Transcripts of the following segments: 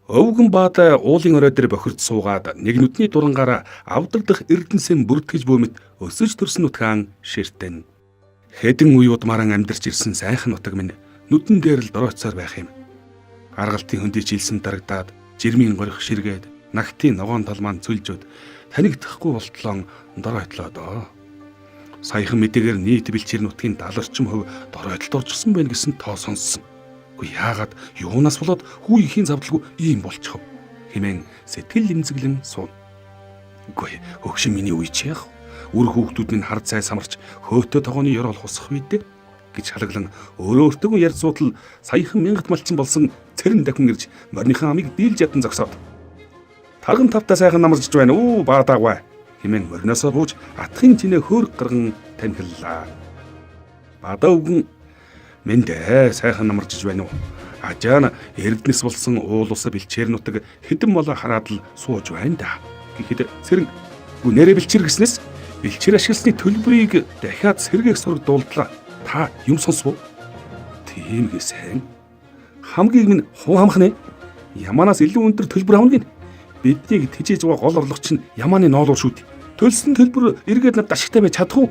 Өвгөн баада уулын орой дээр бохирд суугаад нэг нүдний дурангаар авдагдах эрдэнсэн бүртгэж буй мэт өсөж төрсөн нутгаан ширтэн. Хэдэн үе удмааран амьдарч ирсэн сайхан нутаг минь нүдэн дээр л доройцоор байх юм. Гаргалтын хөндий чилсэн дарагдаад, жирмийн горих ширгээд, нагтын ногоон тал маань цөлжөөд танигдахгүй болтлон доройтлоо доо. Саяхан мэдээгээр нийт бэлчээр нутгийн 70 орчим хувь доройтлолд орчихсон байна гэсэн тоо сонссон. Үгүй яагаад юунаас болоод хүү ихийн завдалгүй ийм болчихов хэмээн сэтгэл эмзэглэн суун. Үгүй хөгшин миний үе чи яах үр хүүхдүүд минь хар цай самарч хөөтөө тогооны ёроол хусах үедээ гэж шалаглан өөрөө өөртөө ярьж суутал саяхан мянгат малчин болсон цэрэн дахин ирж мориныхан амыг дийлж ядан зогсоод тарган тавтаа сайхан намарч байна уу баадаагүй хэмээн мориноосоо бууж атхын чинээ хөөр гарган тамхиллаа. Бадаа өвгөн мэндэ сайхан намарч байна уу? Ажаан Эрдэнэс болсон уул ус бэлчээр нутаг хэдэн молоо хараад л сууж байна да. Гэхэд цэрэн гү нэрэ бэлчээр гэснээс бэлчээр ашигласны төлбөрийг дахиад сэргээх сураг дуулдлаа. Та юм сонсов уу? Тийм гээсэн. Хамгийн минь хуу хамах нэ. Яманаас илүү өндөр төлбөр авна гин. Биднийг тэжээж байгаа гол орлого чинь Ямааны ноолуур шүү дээ. Төлсөн төлбөр эргээд надад ашигтай байж чадах уу?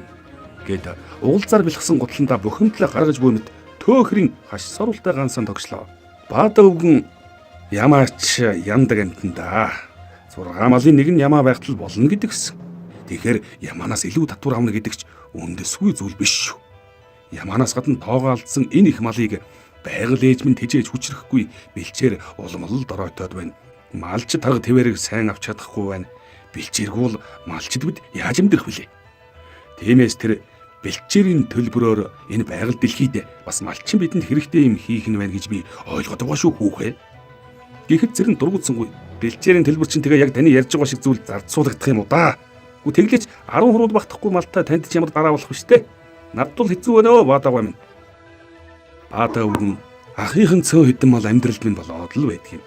Гэт угалзаар бэлхсэн гутландаа бухимдлаа гаргаж буй мэт төөхрийн хаш сорултай гансан тогшлоо. Баада өвгөн ямаач яндаг амтан да. 6 малын нэг нь ямаа байхтал болно гэдэгсэн. Тэгэхээр яманаас илүү татвар авна гэдэг ч үндэсгүй зүйл биш шүү. Яманаас гадна тоогоо алдсан энэ их малыг байгаль ээж минь тэжээж хүчрэхгүй бэлчээр улам л доройтоод байна. Малч тарга тэвэрийг сайн авч чадахгүй байна. Бэлчээргүй бол малчд бид яаж амьдрах вүлээ? Тиймээс тэр бэлчээрийн төлбөрөөр энэ байгаль дэлхийд бас малчин бидэнд хэрэгтэй юм хийх нь байна гэж би ойлгоод байгаа шүү хүүхэ. Гэхэд зэрэн дургуутсангүй. Бэлчээрийн төлбөр чинь тэгээ яг таны ярьж байгаа шиг зүйл зарцуулагдах юм уу да? Гү тэглээч 10 хурууд багтахгүй малтай танд ч ямар дараа болох вэ штэ? Надад бол хэцүү байна өө баадаагүй минь. Баадаа өвгөн ахийнхан цөө хэдэн мал амьдралд минь болоод л байдаг юм.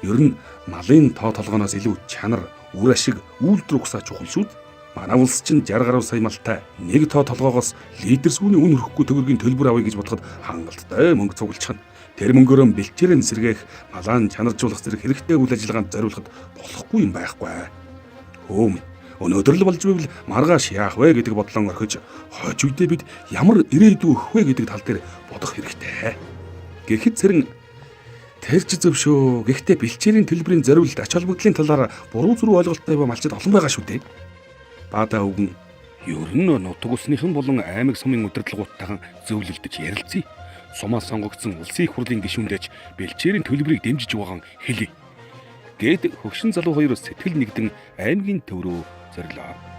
Ер нь малын тоо толгооноос илүү чанар, үр ашиг, үйлдвэр угсаа чухал шүү дээ. Манай улс чинь 60 гаруй сая малтай нэг тоо толгоогоос литр сүүний үн хүрэхгүй төгрөгийн төлбөр авъя гэж бодоход хангалттай мөнгө цуглчихна. Тэр мөнгөөрөө бэлчээрэн сэргээх, малаан чанаржуулах зэрэг хэрэгтэй үйл ажиллагаанд зориулахад болохгүй юм байхгүй. Хөөм өнөөдөр л болж байвал маргааш яах вэ гэдэг бодлон орхиж хойч үедээ бид ямар ирээдүй өгөх вэ гэдэг тал дээр бодох хэрэгтэй. Гэхэд цэрэн тэр ч зөв шүү. Гэхдээ бэлчээрийн төлбөрийн зориулалт ач холбогдлын талаар буруу зүрх ойлголттой ба малчид олон байгаа шүү дээ. Баадаа өвгөн ер нь нутаг усныхан болон аймаг сумын удирдлагуудтайхан зөвлөлдөж ярилцъя. Сумаас сонгогдсон улсын их хурлын гишүүндэж бэлчээрийн төлбөрийг дэмжиж байгаа хэлье. Гэт хөгшин залуу хоёр сэтгэл нэгдэн аймгийн төв рүү зорилоо.